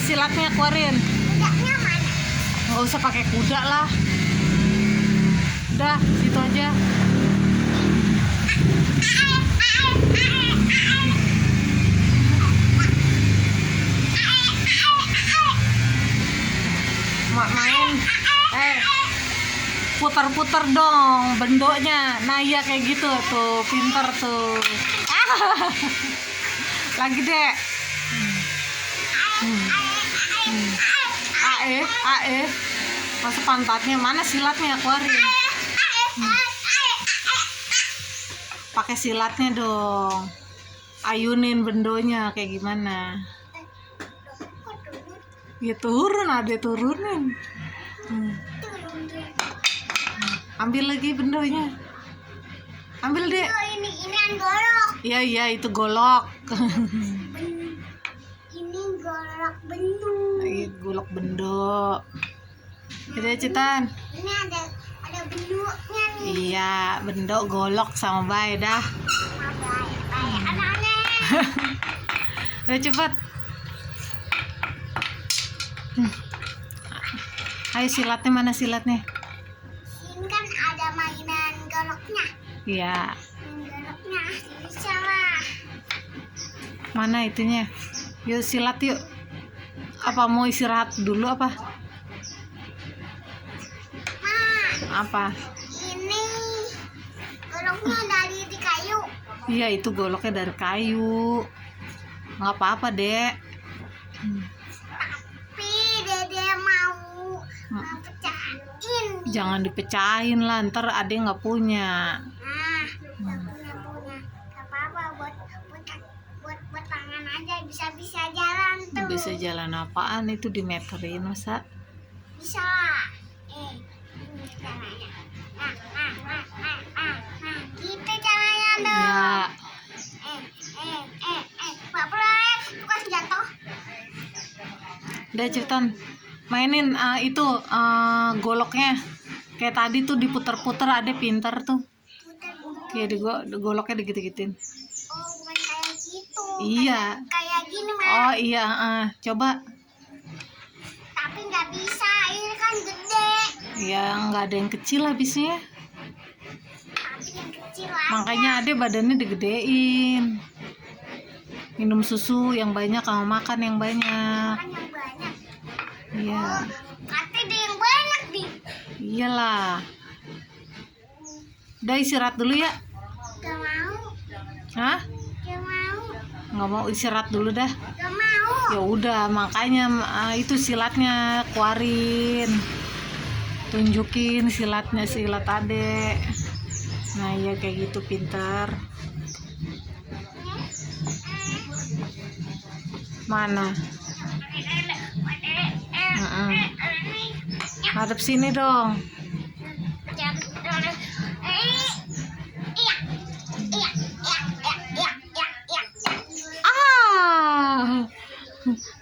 Silatnya keluarin. Kudanya mana? Nggak usah pakai kuda lah. Udah, situ aja. Main. Putar-putar dong bendonya. Nah iya kayak gitu tuh, pinter tuh. Lagi deh. Masa pantatnya mana silatnya keluarin. Pakai silatnya dong. Ayunin bendonya kayak gimana. Ya turun, ada turunin. Ambil lagi bendonya. Ambil deh. Ini golok. Iya itu golok. Ini golok bendo. Golok bendo. Udah Citan. Ini ada bendonya nih. Iya, bendo golok sama bae dah. Baik anaknya. Udah cepet. Ayo silatnya mana silatnya? Ini kan ada mainan goloknya. Iya. Goloknya bisa lah. Mana itunya? Yuk silat yuk. Apa mau istirahat dulu apa? Apa? Ini goloknya dari di kayu. Iya itu goloknya dari kayu. Nggak apa-apa dek. Tapi dede mau pecahin. Jangan dipecahin lah, ntar ade nggak punya. Nggak punya. Gak apa-apa buat tangan aja bisa jalan tuh. Bisa jalan apaan itu dimeterin masa? Bisa lah. Ini caranya. Gitu caranya dong. Ya. Gak boleh, bukan jatuh. Udah Citan, mainin itu goloknya. Kayak tadi tuh diputer-puter, ade pinter tuh. Kayak goloknya digitu-gituin. Oh, bukan kayak gitu. Iya. Kayak gini mah. Oh iya, coba. Tapi nggak bisa, ini kan gede. Ya nggak ada yang kecil habisnya. Tapi yang kecil aja. Makanya ade badannya digedein. Minum susu yang banyak, sama makan yang banyak. Kan yang banyak. Iya. Katanya ada yang banyak nih. Iyalah. Udah istirahat dulu ya. Gak mau. Hah? Gak mau. Nggak mau istirahat dulu dah. Gak mau. Ya udah, makanya itu silatnya keluarin. Tunjukin silatnya, silat ade. Nah iya kayak gitu pintar. Mana? Hadap sini dong.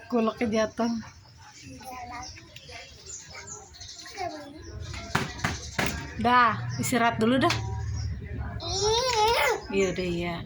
Goloknya jatuh. Dah, istirahat dulu dah. Iya deh ya.